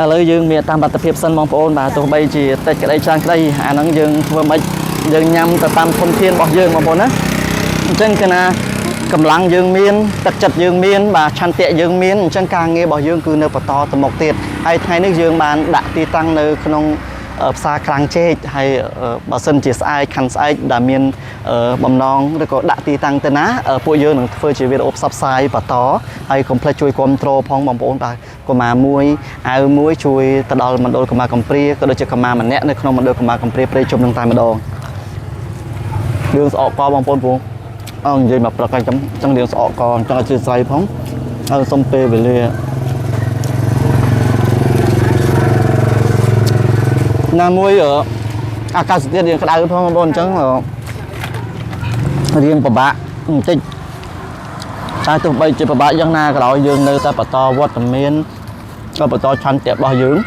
ឥឡូវយើងមានតាមលទ្ធភាពសិនបងប្អូនបាទទោះបីជាតិចក្តីច្រើនក្តីអាហ្នឹងយើងធ្វើម៉េចយើងញ៉ាំទៅតាមធនធានរបស់យើងបងប្អូនណាអញ្ចឹងគឺណាកម្លាំងយើងមានទឹកចិត្តយើងមានបាទឆន្ទៈយើងមានអញ្ចឹងការងាររបស់យើងគឺនៅបន្តទៅមុខទៀតហើយថ្ងៃនេះយើងបានដាក់ទីតាំងនៅក្នុងផ្សារក្រាំងចេកហើយបើសិនជាស្អែកខាន់ស្អែកដែលមានបំណងឬក៏ដាក់ទីតាំងទៅណាពួកយើងនឹងធ្វើជាវីដេអូផ្សព្វផ្សាយបន្តហើយកុំភ្លេចជួយគ្រប់គ្រងផងបងប្អូនបាទកុមារមួយអាវមួយជួយទៅដល់មណ្ឌលកុមារកំព្រាក៏ដូចជាកុមារម្នាក់នៅក្នុងមណ្ឌលកុមារកំព្រាព្រៃជុំនឹងតែម្ដងរឿងស្អកកបងប្អូនព្រោះអងនិយាយមកព្រឹកហើយចឹងរឿងស្អកកចង់អធិស្ឋានផងហើយសុំពេលវេលាណាមួយអាកាសធាតុរៀងក្តៅផងបងប្អូនអញ្ចឹងរៀងពិបាកបន្តិចតែទោះបីជាពិបាកយ៉ាងណាក៏ដោយយើងនៅតែបន្តវត្តមានក៏បន្តឆន្ទៈរបស់យើង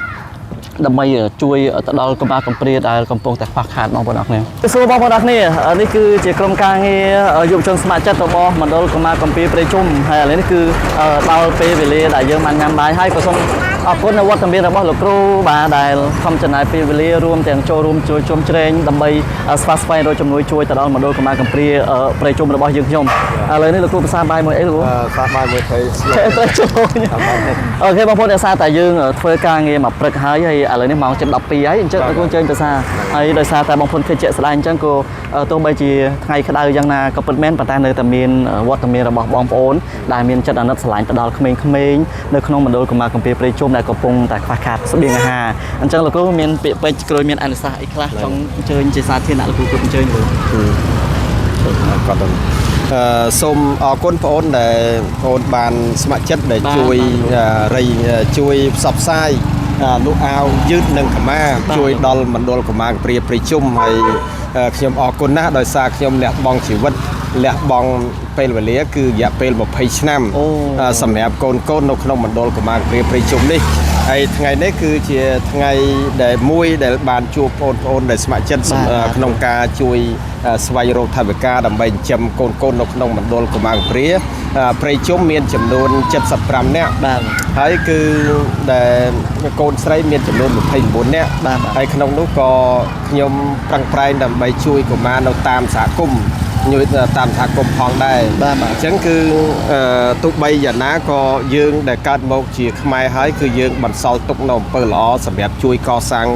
ដើម្បីជួយទៅដល់កុមារកំព្រាដែលកំពុងតែខ្វះខាតបងប្អូនអរគ្នាសួរបងប្អូនអរគ្នានេះគឺជាក្រុមការងារយុវជនស្ម័គ្រចិត្តរបស់មណ្ឌលកុមារកំព្រាព្រៃជុំហើយឥឡូវនេះគឺដល់ពេលវេលាដែលយើងបានញ៉ាំបាយហើយក៏សូមអរគុណនៅវត្តមានរបស់លោកគ្រូបាទដែលខំចំណាយពេលវេលារួមទាំងចូលរួមជួយជុំជ្រែងដើម្បីស្វះស្វែងរកជំនួយជួយទៅដល់មណ្ឌលកុមារកំព្រាព្រៃជុំរបស់យើងខ្ញុំឥឡូវនេះលោកគ្រូប្រសាបាយមួយអីលោកគ្រូ សាបាយមួយត្រីស្លុក ត្រីជុំអូខេបងប្អូនដោយសារតែយើងធ្វើការងារមកព្រឹកហើយហើយឥឡូវនេះម៉ោងជិត12ហើយអញ្ចឹងលោកគ្រូអញ្ជើញប្រសាហើយដោយសារតែបងប្អូនឃើញជាក់ស្ដែងអញ្ចឹងក៏ទោះបីជាថ្ងៃក្តៅយ៉ាងណាក៏ពិតមែនប៉ុន្តែនៅតែមានវត្តមានរបស់បងប្អូនដែលមានចិត្តអាណិតស្រឡាញ់ទៅដល់ក្មេងៗនៅក្នុងមណ្ឌលកុមារកំព្រាព្រៃជុំដែលកំពុងតែខ្វះខាតស្បៀងអាហារអញ្ចឹងលោកគ្រូមានពាក្យពេចន៍គ្រូមានអនុសាសន៍អីខ្លះចង់អញ្ជើញជាសាធារណៈលោកគ្រូគ្រប់អញ្ជើញលោក គាត់ទៅសូមអរគុណបងអូនដែលបងអូនបានស្ម័គ្រចិត្តដែលជួយរៃជួយផ្សព្វផ្សាយលក់អាវយឺតនិងកម្មាជួយដល់មណ្ឌលកម្មាកំព្រាព្រៃជុំហើយខ្ញុំអរគុណណាស់ដោយសារខ្ញុំលះបង់ជីវិតលះបង់ពេលវេលាគឺរយៈពេល20ឆ្នាំសម្រាប់កូនកូននៅក្នុងមណ្ឌលកម្មាកំព្រាព្រៃជុំនេះហើយថ្ងៃនេះគឺជាថ្ងៃដែលមួយដែលបានជួបបងប្អូនដែលស្ម័គ្រចិត្តក្នុងការជួយស្វែងរកថវិកាដើម្បីចិញ្ចឹមកូនកូននៅក្នុងមណ្ឌលកុមារកំព្រាព្រៃជុំមានចំនួន75នាក់ បាទ ហើយគឺដែលកូនស្រីមានចំនួន29នាក់ បាទ ហើយក្នុងនោះក៏ខ្ញុំប្រឹងប្រែងដើម្បីជួយកុមារនៅតាមសហគមន៍ជួយតាមសហគមន៍ផងដែរ បាទបាទ អញ្ចឹងគឺទោះបីយ៉ាងណាក៏យើងដែលកើតមកជាខ្មែរហើយគឺយើងបន្សល់ទុកនៅអំពើល្អសម្រាប់ជួយកសាង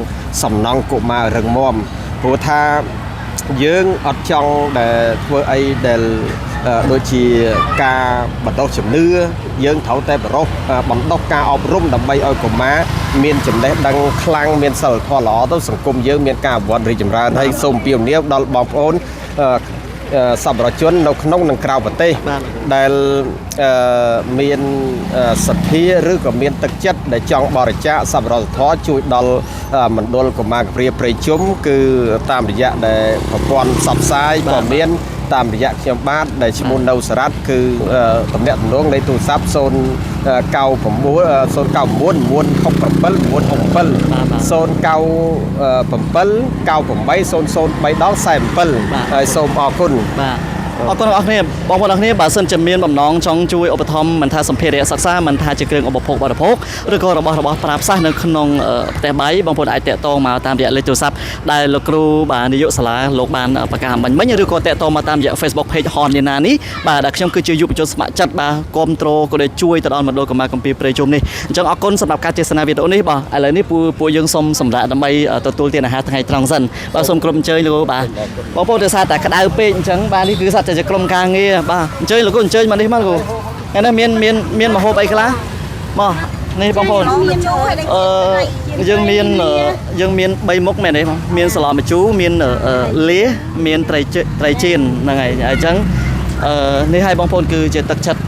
សំណង់កុមាររឹងមាំព្រោះថាយើងអត់ចង់ដែលធ្វើអីដែលដូចជាការបណ្ដុះជំនឿយើងត្រូវតែបរោះបណ្ដុះការអប់រំដើម្បីឲ្យកុមារមានចំណេះដឹងខ្លាំងមានសិលធម៌ល្អទៅសង្គមយើងមានការអភិវឌ្ឍរីកចម្រើនហើយសូមអំពាវនាវដល់បងប្អូនសប្បុរសជននៅក្នុងនិងក្រៅប្រទេស បាទ ដែលមានសទ្ធាឬក៏មានទឹកចិត្តដែលចង់បរិច្ចាគសប្បុរសធម៌ជួយដល់មណ្ឌលកុមារកំព្រាព្រៃជុំគឺតាមរយៈដែលប្រព័ន្ធផ្សព្វផ្សាយក៏មានតាមរយៈខ្ញុំបាទដែលឈ្មោះនៅសរ៉ាត់គឺតំណាក់តំណងលេខទូរស័ព្ទ099 099 967 967 097 98 00 3ដល់47ហើយសូមអរគុណ បាទអរគុណអ្នកនរគ្នាបងប្អូនអ្នកគ្នាបើសិនជាមានបំណងចង់ជួយឧបត្ថម្ភមិនថាសម្ភារៈសិក្សាមិនថាជាគ្រឿងឧបភោគបរិភោគឬក៏របស់របស់ប្រើប្រាស់នៅក្នុងផ្ទះបាយបងប្អូនអាចតាក់ទងមកតាមរយៈលេខទូរស័ព្ទដែលលោកគ្រូបាទនាយកសាលាលោកបានប្រកាសអំបញ្ញមិញឬក៏តាក់ទងមកតាមរយៈ Facebook Page ហននីណានេះបាទដែលខ្ញុំគឺជាយុវជនស្ម័គ្រចិត្តបាទគ្រប់គ្រងក៏ដូចជួយទៅដល់មណ្ឌលកម្មាកម្ពីព្រៃជុំនេះអញ្ចឹងអរគុណសម្រាប់ការទស្សនាវីដេអូនេះបាទឥឡូវនេះពួកយើងសូមសម្រាប់ដើម្បីទទួលទានអាហារថ្ងៃត្រង់សិនបាទសូមគ្រប់អញ្ជើញលោកបាទបងប្អូនដោយសារតែក្តៅពេកអញ្ចឹងបាទនេះគឺសត្វតែជាក្រុមការងារបាទអញ្ជើញលោកគ្រូអញ្ជើញមកនេះមកលោកគ្រូថ្ងៃនេះមានមានមានម្ហូបអីខ្លះមកនេះបងប្អូន មានជូរហើយនឹង អឺយើងមានយើងមាន3មុខមែនទេបងមានសឡម្ជូរមានលៀសមានត្រីត្រីចៀនហ្នឹងហើយអញ្ចឹងអឺនេះឲ្យបងប្អូនគឺជាទឹកចិត្ត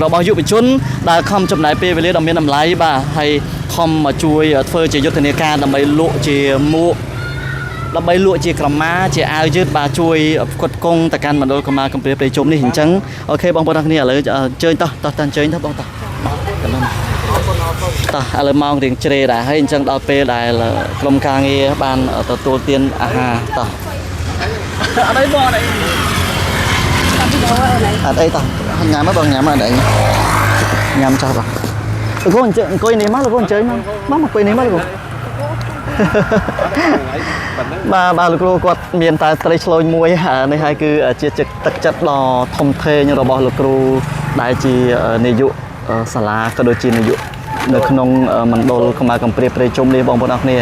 របស់យុវជនដែលខំចំណាយពេលវេលាដ៏មានតម្លៃបាទហើយខំមកជួយធ្វើជាយុទ្ធនាការដើម្បីលក់ជាមួកដើម្បីលក់ជាក្រមាជាអាវយឺតបាទជួយផ្គត់ផ្គង់ទៅកាន់មណ្ឌលកម្មាកំព្រាព្រៃជុំនេះអញ្ចឹងអូខេបងប្អូនទាំងគ្នាឥឡូវអញ្ជើញតោះតោះតើអញ្ជើញតោះបងតោះកណ្ដំតោះឥឡូវម៉ោងរៀងជ្រេដែរហើយអញ្ចឹងដល់ពេលដែលក្រុមការងារបានទទួលទានអាហារតោះអត់អីបងអត់អីអត់អីតោះញ៉ាំហ៎បងញ៉ាំអត់អីញ៉ាំចោះបង លោកគ្រូអញ្ជើញអង្គុយនេះមកលោកគ្រូអញ្ជើញមកមកអង្គុយនេះមកលោកគ្រូ បាទបាទលោកគ្រូគាត់មានតែត្រីឆ្លូញមួយអានេះហើយគឺជាទឹកចិត្តដ៏ធំធេងរបស់លោកគ្រូដែលជានាយកសាលាក៏ដូចជានាយកនៅក្នុងមណ្ឌលខ្មែរកំព្រាព្រៃជុំនេះបងប្អូនអរគ្នា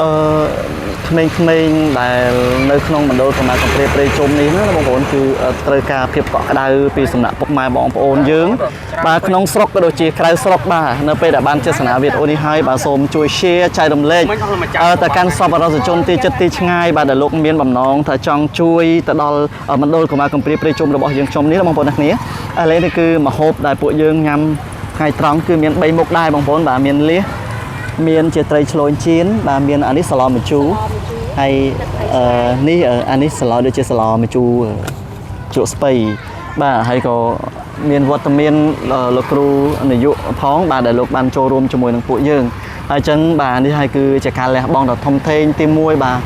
អឺក្មេងៗដែលនៅក្នុងមណ្ឌលខ្មែរកំព្រាព្រៃជុំនេះណាបងប្អូនគឺត្រូវការភាពកក់ក្ដៅពីសំណាក់ពុកម៉ែបងប្អូនយើងបាទក្នុងស្រុកក៏ដូចជាក្រៅស្រុកបាទនៅពេលដែលបានទស្សនាវីដេអូនេះហើយបាទសូមជួយ share ចែករំលែកទៅកាន់សប្បុរសជនទីជិតទីឆ្ងាយបាទដែលលោកមានបំណងថាចង់ជួយទៅដល់មណ្ឌលកុមារកំព្រាព្រៃជុំរបស់យើងខ្ញុំនេះបងប្អូនអ្នកគ្នាឥឡូវនេះគឺម្ហូបដែលពួកយើងញ៉ាំថ្ងៃត្រង់គឺមាន3មុខដែរបងប្អូនបាទមានលៀសមានជាត្រីឆ្លូញចៀនបាទមានអានេះសឡម្ជូរហើយអឺនេះអានេះសឡដូចជាសឡម្ជូរជ្រក់ស្ពៃបាទហើយក៏មានវត្តមានលោកគ្រូនាយកផងបាទដែលលោកបានចូលរួមជាមួយនឹងពួកយើងហើយអញ្ចឹងបាទនេះហើយគឺជាការលះបង់ដ៏ធំធេងទី1បាទ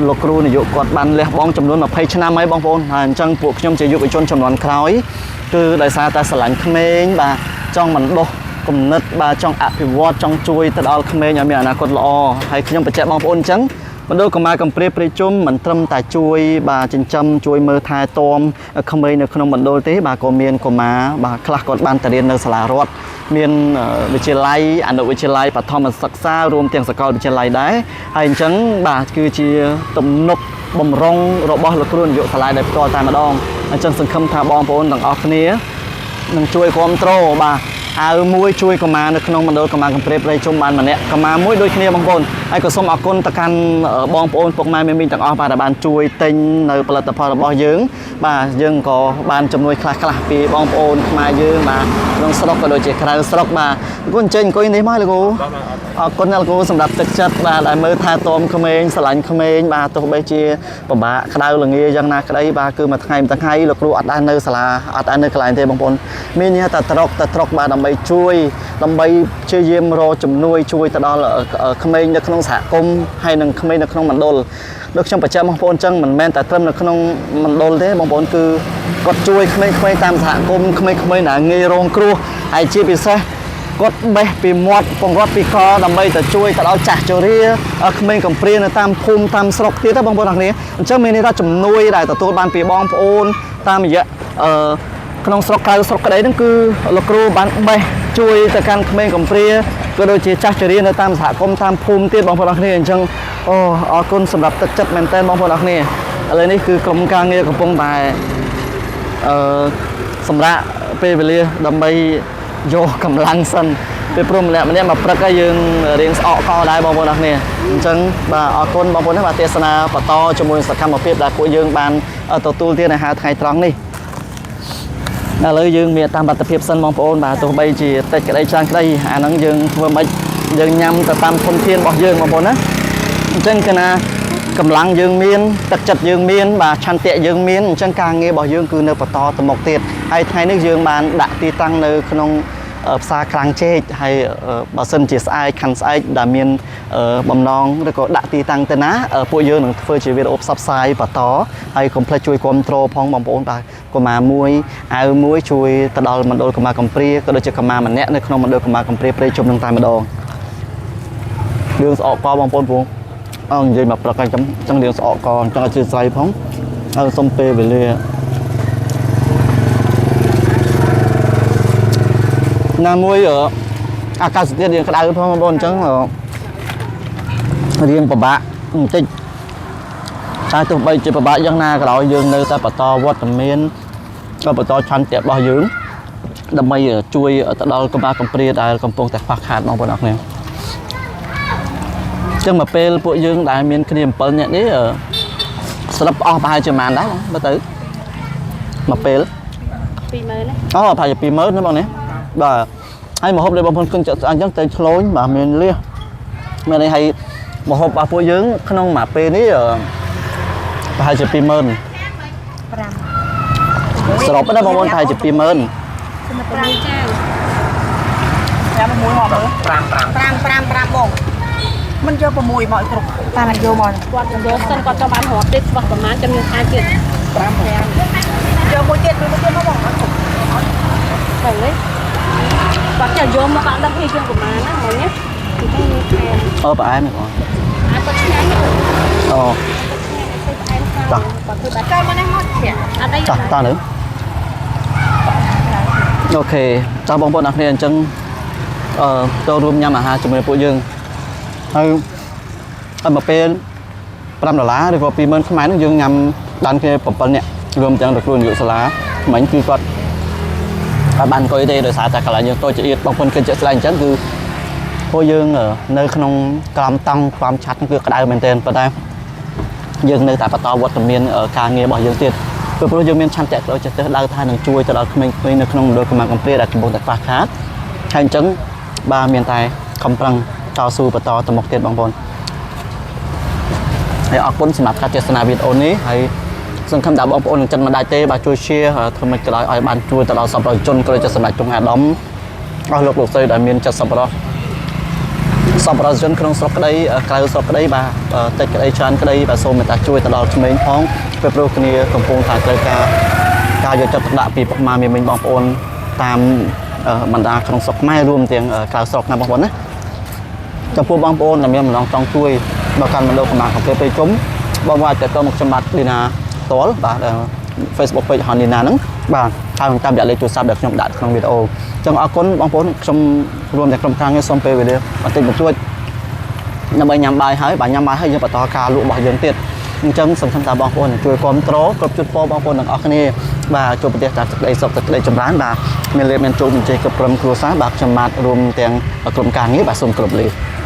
លោកគ្រូនាយកគាត់បានលះបង់ចំនួន20ឆ្នាំហើយបងប្អូនហើយអញ្ចឹងពួកខ្ញុំជាយុវជនចំនួនក្រោយគឺដោយសារតែស្រឡាញ់ក្មេងបាទចង់បណ្ដុះគំនិតបាទចង់អភិវឌ្ឍចង់ជួយទៅដល់ក្មេងឲ្យមានអនាគតល្អហើយខ្ញុំបញ្ជាក់បងប្អូនអញ្ចឹងមណ្ឌលកុមារកំព្រាព្រៃជុំមិនត្រឹមតែជួយបាទចិញ្ចឹមជួយមើលថែទាំក្មេងនៅក្នុងមណ្ឌលទេបាទក៏មានកុមារបាទខ្លះគាត់បានទៅរៀននៅសាលារដ្ឋមានវិទ្យាល័យអនុវិទ្យាល័យបឋមសិក្សារួមទាំងសាកលវិទ្យាល័យដែរហើយអញ្ចឹងបាទគឺជាទំនុកបំរុងរបស់លោកគ្រូនាយកសាលាដែលផ្ទាល់តែម្ដងអញ្ចឹងសង្ឃឹមថាបងប្អូនទាំងអស់គ្នានឹងជួយគ្រប់គ្រងបាទអាវមួយជួយកុមារនៅក្នុងមណ្ឌលកុមារកំព្រាព្រៃជុំបានម្នាក់កុមារមួយដូចគ្នាបងប្អូនហើយក៏សូមអរគុណទៅកាន់បងប្អូនពុកម៉ែមីងទាំងអស់បាទដែលបានជួយទិញនៅផលិតផលរបស់យើងបាទយើងក៏បានជំនួយខ្លះៗពីបងប្អូនខ្មែរយើងបាទក្នុងស្រុកក៏ដូចជាក្រៅស្រុកបាទលោកគ្រូអញ្ជើញអង្គុយនេះមកលោកគ្រូអរគុណណាស់លោកគ្រូសម្រាប់ទឹកចិត្តបាទដែលមើលថែទាំក្មេងស្រឡាញ់ក្មេងបាទទោះបីជាពិបាកក្តៅល្ងាយ៉ាងណាក្តីបាទគឺមួយថ្ងៃមួយថ្ងៃលោកគ្រូអត់ដែលនៅសាលាអត់ដែលនៅកន្លែងទេបងប្អូនមានញ៉ាតែត្រុកតែត្រុកបាទដើម្បីជួយដើម្បីព្យាយាមរកជំនួយជួយទៅដល់ក្មេងនៅក្នុងសហគមន៍ហើយនិងក្មេងនៅក្នុងមណ្ឌលដូចខ្ញុំបញ្ជាក់បងប្អូនអញ្ចឹងមិនមែនតែត្រឹមនៅក្នុងមណ្ឌលទេបងប្អូនគឺគាត់ជួយក្មេងៗតាមសហគមន៍ក្មេងៗណាងាយរងគ្រោះហើយជាពិសេសគាត់បេះពីមាត់ពង្រត់ពីកដើម្បីទៅជួយទៅដល់ចាស់ជរាក្មេងកំព្រានៅតាមភូមិតាមស្រុកទៀតណាបងប្អូនអរគ្នាអញ្ចឹងមានន័យថាជំនួយដែលទទួលបានពីបងប្អូនតាមរយៈអឺក្នុងស្រុកក្រៅស្រុកក្តីហ្នឹងគឺលោកគ្រូបានបេះជួយទៅកាន់ក្មេងកំព្រាក៏ដូចជាចាស់ជរានៅតាមសហគមន៍តាមភូមិទៀតបងប្អូនអរគ្នាអញ្ចឹងអូអរគុណសម្រាប់ទឹកចិត្តមែនទែនបងប្អូនអរគ្នាឥឡូវនេះគឺក្រុមការងារកំពុងតែអឺសម្រាប់ពេលវេលាដើម្បីយកកម្លាំងសិនពេលព្រោះម្នាក់ម្នាក់មកព្រឹកហើយយើងរៀងស្អកកដែរបងប្អូនអរគ្នាអញ្ចឹងបាទអរគុណបងប្អូនណាបាទទេសនាបន្តជាមួយសកម្មភាពដែលពួកយើងបានទទួលទានអាហារថ្ងៃត្រង់នេះឥឡូវយើងមានតាមលទ្ធភាពសិនបងប្អូនបាទទោះបីជាតិចក្តីច្រើនក្តីអាហ្នឹងយើងធ្វើម៉េចយើងញ៉ាំទៅតាមធនធានរបស់យើងបងប្អូនណាអញ្ចឹងគឺណាកម្លាំងយើងមានទឹកចិត្តយើងមានបាទឆន្ទៈយើងមានអញ្ចឹងការងាររបស់យើងគឺនៅបន្តទៅមុខទៀតហើយថ្ងៃនេះយើងបានដាក់ទីតាំងនៅក្នុងផ្សារក្រាំងចេកហើយបើសិនជាស្អែកខាន់ស្អែកដែលមានបំណងឬក៏ដាក់ទីតាំងទៅណាពួកយើងនឹងធ្វើជាវីដេអូផ្សព្វផ្សាយបន្តហើយកុំភ្លេចជួយគាំទ្រផងបងប្អូនបាទកុមារមួយអាវមួយជួយទៅដល់មណ្ឌលកុមារកំព្រាក៏ដូចជាកុមារម្នាក់នៅក្នុងមណ្ឌលកុមារកំព្រាព្រៃជុំនឹងតែម្ដងរឿងស្អកកបងប្អូនព្រោះអងនិយាយមកព្រឹកហើយចឹងចឹងរឿងស្អកកចង់អធិស្ឋានផងហើយសុំពេលវេលាណាមួយអាកាសធាតុរៀងក្តៅផងបងប្អូនអញ្ចឹងរៀងពិបាកបន្តិចតែទោះបីជាពិបាកយ៉ាងណាក៏ដោយយើងនៅតែបន្តវត្តមានក៏បន្តឆន្ទៈរបស់យើងដើម្បីជួយទៅដល់កុមារកំព្រាដែលកំពុងតែខ្វះខាតបងប្អូនអរគ្នាអញ្ចឹងមកពេលពួកយើងដែលមានគ្នា7នាក់នេះស្រាប់អស់ប្រហែលជាប៉ុន្មានដែរមើលទៅមកពេល 20000ណា អូប្រហែលជា20000ណាបងនេះបាទហើយម្ហូបដែលបងប្អូនគិនចាក់ស្អាតអញ្ចឹងតែឆ្លូញបាទមានលៀសមានអីហើយម្ហូបរបស់ពួកយើងក្នុងមួយពេលនេះប្រហែលជា20000សរុបណាបងប្អូនប្រហែលជា20000 5ចាវ 5 1មកមើល5 5 5 5បងមិនយក6មកឲ្យគ្រប់តែមិនយកមក គាត់យកសិនគាត់ចង់បានរាប់ទៀតស្វះប្រហែលចាំយើងថាទៀត 5 5យកមួយទៀតមួយទៀតមកបងឲ្យគ្រប់ ទៅនេះ គាត់ចេះយកមកអត់ដឹងអីជាងប្រហែលណាហ្មងណាអញ្ចឹងយើងថែម អូផ្អែមបង អាគាត់ឆ្ងាញ់ណាស់ អូ ផ្អែមខ្លាំងគាត់ធ្វើបែប ចូលមកនេះមកជ្រាប អត់អី ចាស់តើនៅអូខេចាស់បងប្អូនអរគ្នាអញ្ចឹងអឺចូលរួមញ៉ាំអាហារជាមួយពួកយើងហើយហើយមកពេល5ដុល្លារឬក៏20000ខ្មែរហ្នឹងយើងញ៉ាំបានគ្នា7នាក់រួមទាំងលោកគ្រូនាយកសាលាមិញគឺគាត់អត់បានអង្គុយទេដោយសារតែកន្លែងយើងតូចចង្អៀតបងប្អូនឃើញជាក់ស្ដែងអញ្ចឹងគឺពួកយើងនៅក្នុងក្រោមតង់ក្រោមឆ័ត្រហ្នឹងគឺក្តៅមែនទែនប៉ុន្តែ យើងនៅតែបន្តវត្តមានការងាររបស់យើងទៀតព្រោះព្រោះយើងមានឆន្ទៈក្តៅចិត្តដៅថានឹងជួយទៅដល់ក្មេងៗនៅក្នុងមណ្ឌលកម្មាកំព្រាដែលកំពុងតែខ្វះខាតហើយអញ្ចឹងបាទមានតែខំប្រឹងតស៊ូបន្តទៅមុខទៀតបងប្អូនហើយអរគុណសម្រាប់ការទស្សនាវីដេអូនេះហើយសង្ឃឹមថាបងប្អូននឹងចិត្តមិនដាច់ទេបាទជួយ share ធ្វើម៉េចក៏ដោយឲ្យបានជួយទៅដល់សប្បុរសជនក៏ដូចជាសម្ដេចចុងអាដាមអស់លោកលោកស្រីដែលមានចិត្តសប្បុរស សប្បុរសជនក្នុងស្រុកក្តីក្រៅស្រុកក្តីបាទតិចក្តីច្រើនក្តីបាទសូមមេត្តាជួយទៅដល់ក្មេងផងពេលព្រោះគ្នាកំពុងតែត្រូវការការយកចិត្តទុកដាក់ពីពុកម៉ែមីមីងបងប្អូនតាមបណ្ដាក្នុងស្រុកខ្មែររួមទាំងក្រៅស្រុកណាបងប្អូនណាចំពោះបងប្អូនដែលមានម្លងចង់ជួយដល់កាន់មណ្ឌលកម្លាំងកំព្រាពេលជុំបងប្អូនអាចតទៅមកខ្ញុំបាទឌីណាផ្ទាល់បាទ Facebook page ហនឌីណាហ្នឹងបាទហើយតាមរយៈលេខទូរស័ព្ទដែលខ្ញុំដាក់ក្នុងវីដេអូអញ្ចឹងអរគុណបងប្អូនខ្ញុំរួមទាំងក្រុមការងារសូមពេលវេលាបន្តិចបន្តួចដើម្បីញ៉ាំបាយហើយបាទញ៉ាំបាយហើយយើងបន្តការលក់របស់យើងទៀតអញ្ចឹងសង្ឃឹមថាបងប្អូននឹងជួយគាំទ្រគ្រប់ជូនពរបងប្អូនទាំងអស់គ្នាបាទជួបប្រទះតែសេចក្តីសុខសេចក្តីចម្រើនបាទមានលេបមានជោគមានជ័យគ្រប់ក្រុមគ្រួសារបាទខ្ញុំបាទរួមទាំងក្រុមការងារបាទសូមគោរពលា។